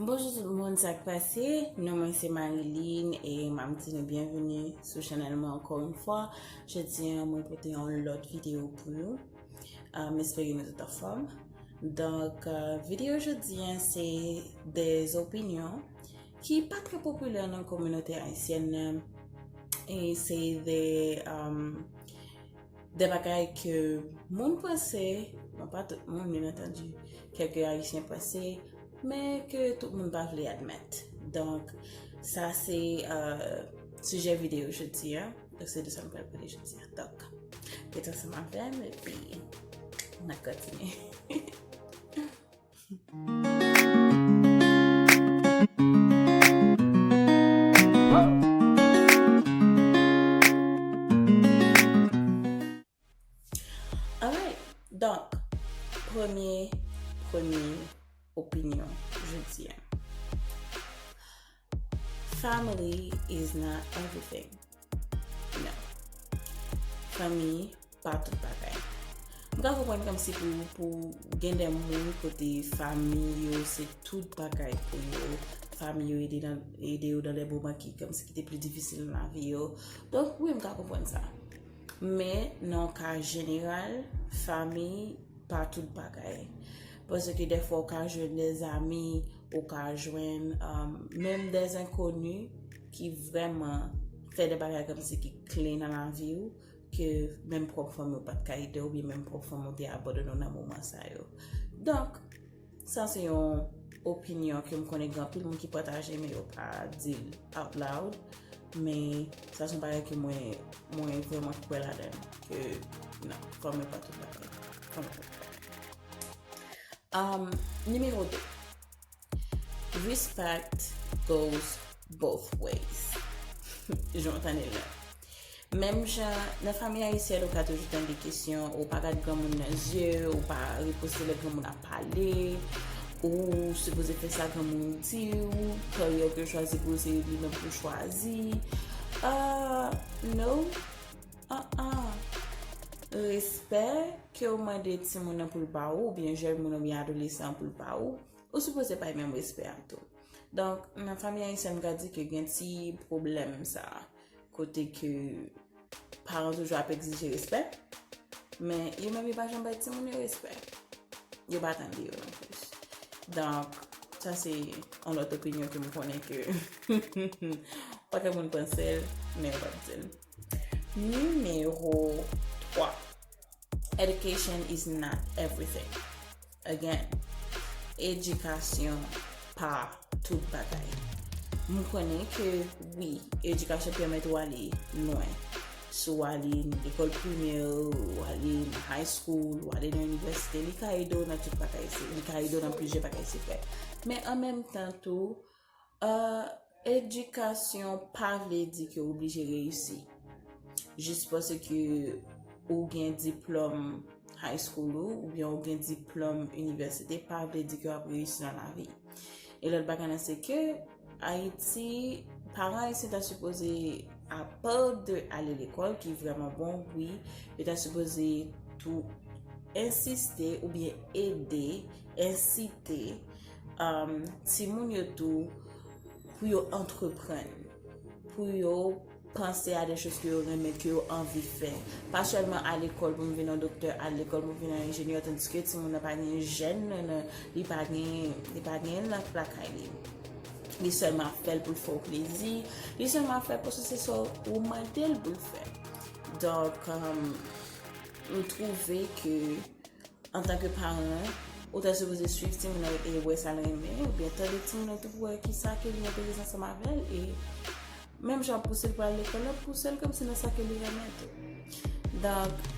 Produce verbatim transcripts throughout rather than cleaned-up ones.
Bonjou tout moun, sa k pase? Non mwen se Marilyn e m ap di nou byenveni sou chanèl mwen ankò yon fwa. Jodi a, mwen pote yon lòt videyo pou nou. Ah, m espere nou tout anfòm. Donk, ah, videyo jodi a, se de opinyon ki pa trè popilè nan kominote ayisyèn nan. E se de, um, de bagay ke moun panse, bon, pa tout moun, byen antandi, kèlke Ayisyen panse, men ke tout moun pa vle admèt. Donk, sa se, euh, sijè videyo jodi a. Donk, se de sa nou pral pale jodi a. Donk, rete ansanm avè m, epi n ap kontinye. Alright. Donk, premye, premye opinyon jodi a. Family is not everything. Non. Fanmi pa tout bagay. M ka konprann kòmsi pou, pou gen de moun kote fanmi yo se tout bagay pou yo. Fanmi yo ede nan, ede yo nan de moman ki kòmsi ki te pli difisil nan lavi yo. Donk, wi, m ka konprann sa. Men, nan yon ka jeneral, fanmi pa tout bagay. Paske dèfwa, ou ka jwenn de zanmi, ou ka jwenn, um, menm de enkoni ki vrèman fè de bagay kòmsi ki kle nan lavi w, ke menm pwòp fanmi w pa t ka ede w, oubyen menm pwòp fanmi w te abandone w nan moman sa yo. Donk, sa se yon opinyon ke m konnen gen anpil moun ki pataje, men yo pa di l out loud. Men sa se yon bagay ke mwen, mwen vrèman kwè ladan l, ke non, fanmi pa tout bagay. Fanmi pa tout bagay. Um, nimewo de. Respect goes both ways. Jan w tande l la. Menm jan, nan fanmi ayisyèn, ou ka toujou tande kesyon, ou pa gad granmoun nan zye, ou pa riposte lè granmoun ap pale, ou sipoze fè sa granmoun di w, karyè ke w chwazi pou w, se li menm pou w chwazi. Ah, no. Ah, ah. Respè ke w mande timoun nan pou l ba ou, oubyen jèn moun oubyen adolesan an pou l ba ou, ou sipoze bay menm respè a tou. Donk, nan fanmi ayisyèn, m ka di ke gen ti pwoblèm sa a, kote ke paran toujou ap egzije respè, men yo menm yo pa janm bay timoun yo respè. Yo pa tande yo non plis. Donk, sa se yon lòt opinyon ke m konnen ke pakèt moun panse l, men yo p ap di l. Nimewo twa. Education is not everything. Again, edikasyon pa tout bagay. M konnen ke wi, edikasyon pèmèt ou ale lwen. Si w ale nan lekòl primè, w ale nan high school, w ale nan inivèsite, li ka ede w nan tout bagay, se, li ka ede w nan plizyè bagay, se vrè. Men an menm tan tou, euh, edikasyon pa vle di ke w oblije reyisi. Jis paske ou gen diplòm high school ou, oubyen ou gen diplòm inivèsite, pa vle di ke w ap reyisi nan lavi. E lòt bagay la, se ke Ayiti, paran ayisyen ta sipoze, apa de ale lekòl, ki vrèman bon, wi, yo ta sipoze tou ensiste oubyen ede, ensite, um, timoun yo tou pou yo antreprann, pou yo panse a de choz ke yo renmen, ke yo anvi fè. Pa sèlman al lekòl pou m vin yon doktè, al lekòl pou m vin yon enjenyè, tandiske timoun nan pa gen jèn nan, nan, li pa gen, li pa gen lank lakay li. Li sèlman ap fè l pou l fè w plezi, li sèlman ap fè l paske se sa ou mande l pou l fè. Donk, um, m twouve ke antanke paran, ou ta sipoze swiv timoun nan e wè sa l renmen, oubyen tande timoun nan tou pou wè kisa ke li enterese ansanm avè l, e menm jan w ap pouse l pou al lekòl la, pouse l kòmsi nan sa ke li renmen tou. Donk,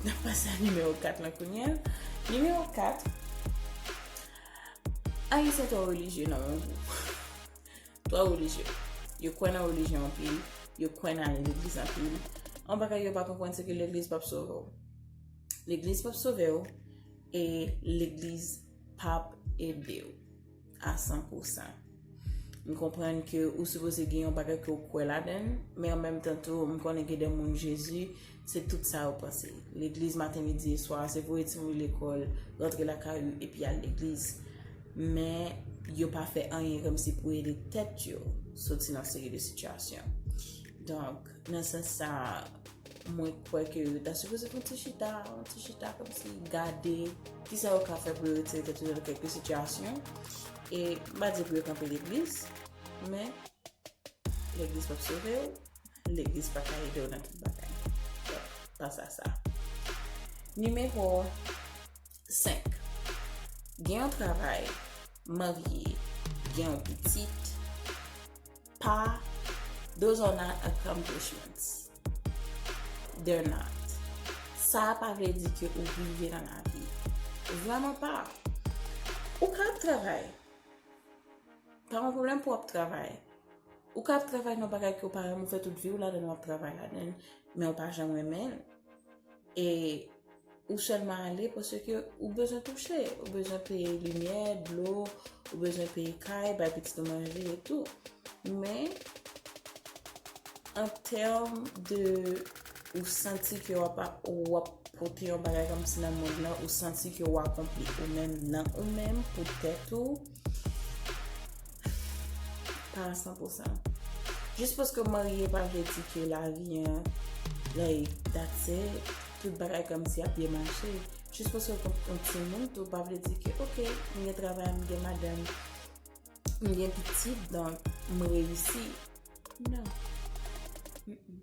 n ap pase a nimewo kat lan kounye a. Nimewo kat, Ayisyen twò relijye nan yon gou. Twò relijye. Yo kwè nan relijyon anpil, yo kwè nan ale legliz anpil. Yon bagay yo pa konprann, se ke legliz p ap sove w. Legliz p ap sove w, e legliz p ap ede w a san pou san. M konprann ke ou sipoze gen yon bagay ke w kwè ladan l, men an menm tan tou, m konnen gen de moun Jezi, se tout sa yo panse. Legliz maten, midi e swa, se voye timoun lekòl, rantre lakay ou, epi al legliz. Men, yo pa fè anyen kòmsi pou ede tèt yo soti nan seri de sitiyasyon. Donk, nan sans sa, mwen kwè ke yo ta sipoze fè yon ti chita, yon ti chita kòmsi gade kisa yo ka fè pou yo retire tèt yo nan kèlke sitiyasyon. E m pa di pou yo kanpe legliz, men legliz p ap sove w, legliz pa ka ede w nan tout bagay. Donk, panse a sa. Nimewo senk. Gen yon travay, marye, gen yon pitit, pa, those are not accomplishments. They're not. Sa pa vle di ke ou rive nan lavi. Vrèman pa. Ou ka ap travay. Pa yon pwoblèm pou w ap travay. Ou ka ap travay nan bagay ke w pa renmen, ou fè tout vi w ladan l, w ap travay ladan l, men w pa janm renmen l. E ou sèlman ale paske ou bezwen touche, ou bezwen peye limyè, dlo, ou bezwen peye kay, bay pitit ou manje e tou. Men, an tèm de ou santi ke w ap, w ap pote yon bagay kòmsi nan mond lan, ou santi ke w akonpli ou menm nan ou menm pou tèt ou, pa a san pou san. Jis paske w marye pa vle di ke lavi an, like, that's it. Tout bagay kòmsi ap byen mache. Jis paske w gen yon timoun tou pa vle di ke, ok, m gen travay, m gen madanm, m gen pitit, donk m reyisi. Non. Mm-mm.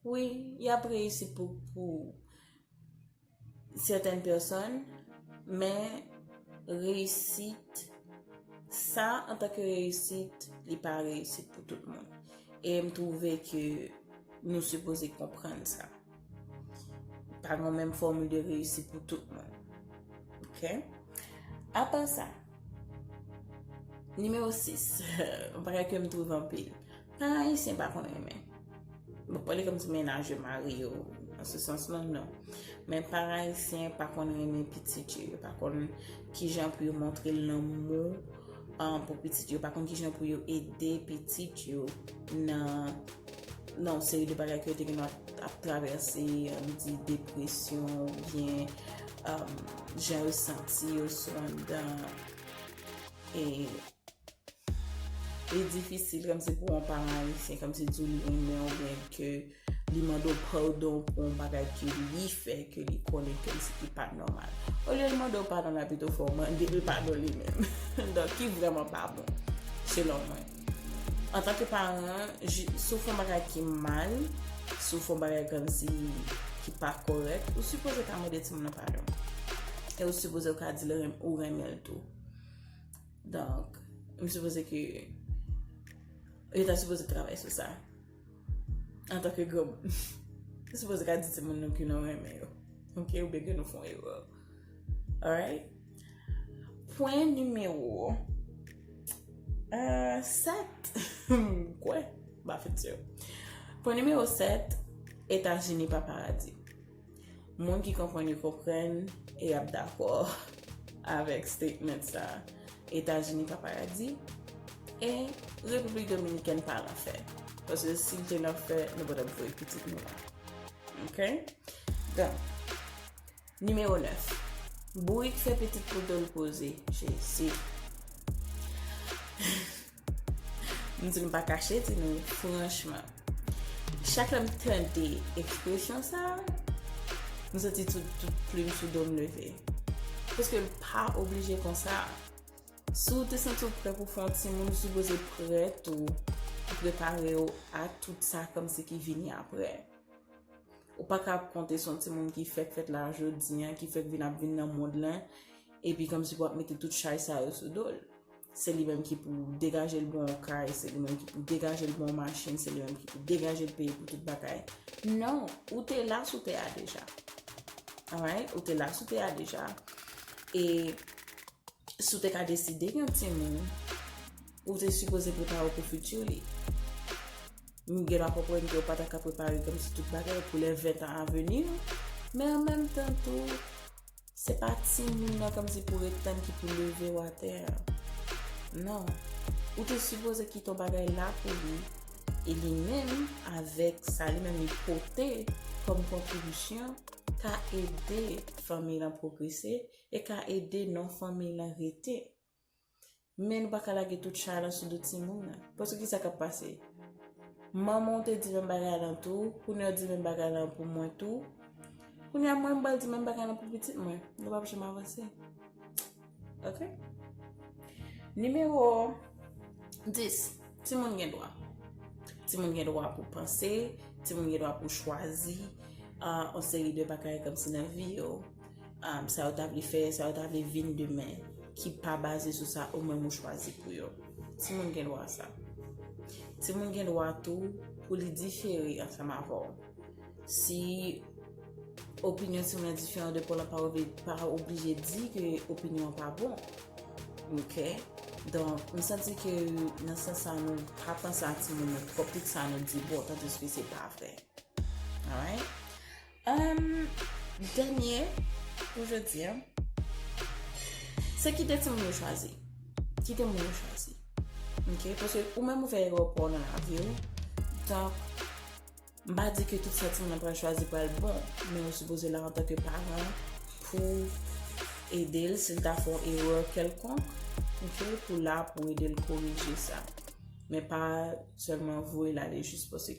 Wi, y ap reyisi pou, pou sètèn pèsòn, men reyisit, sa antanke reyisit, li pa reyisit pou tout moun. E m twouve ke nou sipoze konprann sa. Pa gen menm fòmil de reyisit pou tout moun. Ok? Apa sa, nimewo sis, yon bagay ke m twouve anpil. Paran ayisyen pa konn renmen. Bon, pale kòmsi mennaj yo mare yo, nan se sans lan, non. Men paran ayisyen pa konn renmen pitit yo, yo pa konn kijan pou yo montre lanmou, um, pou pitit yo, pa konn kijan pou yo ede pitit yo nan, nan yon seri de bagay ke yo te gen ap, ap travèse, ann di depresyon, oubyen, um, jan yo santi yo sou anndan. E li difisil kòmsi pou yon paran ayisyen kòmsi di w li renmen w oubyen ke li mande w padon pou yon bagay ke li fè, ke li konnen kòmsi ki pa t nòmal. Olye l mande w padon la, pito fò w mande l padon li menm. Donk, ki vrèman pa bon, selon mwen. Antanke paran, si w fè yon bagay ki mal, si w fè yon bagay kòmsi ki pa kòrèk, ou sipoze ka mande timoun nan padon. E ou sipoze w ka di l ou renmen l tou. Donk, m sipoze ke yo ta sipoze travay sou sa. Antanke granmoun, ou sipoze ka di timoun nou ke nou renmen yo. Ok, oubyen ke nou fè yon erè. Alright? Pwen nimewo, euh, sèt. Kwè? Ba fèt yo. Pwen nimewo sèt, Etazini pa paradi. Moun ki konprann yo konprann e y ap dakò avèk statement sa. Etazini pa paradi e Repiblik Dominikèn pa lanfè. Paske si l te lanfè, nou pa t ap voye pitit nou la. Ok? Donk, nimewo nèf. Bourik fè pitit pou do l poze. Jezi. M di nou pa kache di nou, franchman. Chak lè m tande ekspresyon sa, m santi tout, tout plim sou do m leve. Paske l pa oblije konsa. Si w te santi w prè pou fè yon timoun, ou sipoze prè tou pou prepare w a tout sa kòmsi ki vini apre. Ou pa ka ap konte sou yon timoun ki fèk fèt la jodi a, ki fèk vin ap vin nan mond lan, epi kòmsi pou ap mete tout chay sa yo sou do l. Se li menm ki pou degaje l bon yon kay, se li menm ki pou degaje l bon yon machin, se li menm ki pou degaje l peye pou tout bagay. Non, ou te la sou tè a deja. Alright? Ou te la sou tè a deja. E si w te ka deside gen yon timoun, ou te sipoze prepare w pou fiti li. M gen dwa konprann ke w pa ta ka prepare kòmsi tout bagay pou lè ven tan a veni, men an menm tan tou, se pa timoun nan kòmsi pou ret tann ki pou leve w atè a. Non. Ou te sipoze kite yon bagay la pou li, e li menm, avèk sa li menm li pote kòm kontribisyon, ka ede fanmi lan pwogrese e ka ede non fanmi lan rete. Men nou pa ka lage tout chay lan sou do timoun nan. Paske kisa k ap pase? Manman w te di menm bagay lan tou, kounye a w di menm bagay lan pou mwen tou. Kounye a mwen m pral di menm bagay lan pou pitit mwen. Nou p ap janm avanse. Ok? Nimewo dis, timoun gen dwa. Timoun gen dwa pou panse, timoun gen dwa pou chwazi, ah, yon seri de bagay kòmsi nan vi yo. Um, sa yo ta vle fè, sa yo ta vle vin demen, ki pa baze sou sa ou menm ou chwazi pou yo. Timoun gen dwa sa. Timoun gen dwa tou pou li difere ansanm avè w. Si opinyon timoun nan diferan de pa w la, pa oblije di ke opinyon an pa bon. Ok? Donk, m santi ke nan sans sa, nou pa panse a timoun yo twòp, tout sa nou di bon, tandiske se pa vre. Alright? Um, dènye pou jodi a, se kite timoun yo chwazi. Kite moun yo chwazi. Ok? Paske ou menm ou fè erè pa w nan lavi w. Donk, m pa di ke tout sa timoun nan pral chwazi pral bon, men ou sipoze la antanke paran pou ede l si l ta fè yon erè kèlkonk, ok, pou la pou ede l korije sa. Men pa sèlman voye l ale jis paske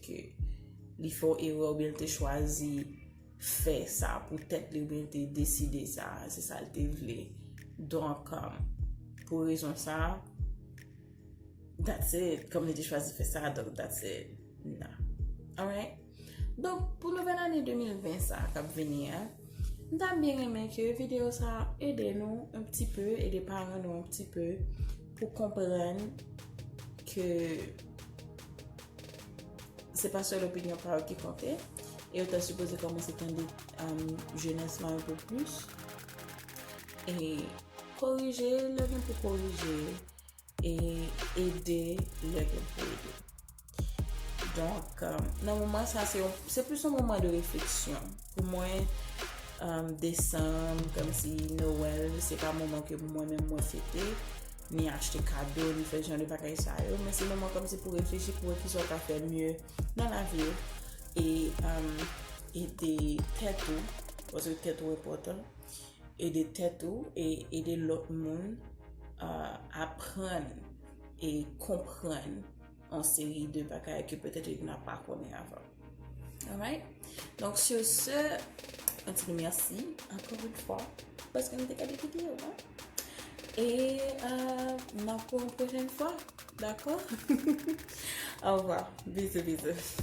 li fè yon erè oubyen l te chwazi fè sa pou tèt li oubyen l te deside sa, se sa l te vle. Donk, um, pou rezon sa, that's it. Kòm li te chwazi fè sa, donk that's it. Nah. Alright? Donk, pou nouvèl ane de mil ven sa k ap vini an, m ta byen renmen ke videyo sa ede nou un petit peu, ede paran nou un petit peu pou konprann ke se pa sèl opinyon pa yo ki konte, e yo ta sipoze kòmanse tande, um, jenès lan un peu plus. E korije lè gen pou korije, e ede lè gen pou ede. Donk, um, nan moman sa, se yon, se plis yon moman de refleksyon. Pou mwen, um, desanm, kòmsi Nowèl, se pa moman ke mwen menm mwen fete, ni achte kado, ni fè jan de bagay sa yo, men se moman kòmsi pou reflechi, pou wè kisa w ka fè mye nan lavi w, e, um, ede tèt ou, paske tèt ou enpòtan, ede tèt ou e ede lòt moun, uh, aprann e konprann yon seri de bagay ke petèt yo pa konnen avan. Alright? Donk, sur ce, yon ti mèsi, encore une fois, paske nou te gade videyo an. E, euh, n ap wè yon pwochèn fwa, dakò? Au revoir. Bisous, bisous.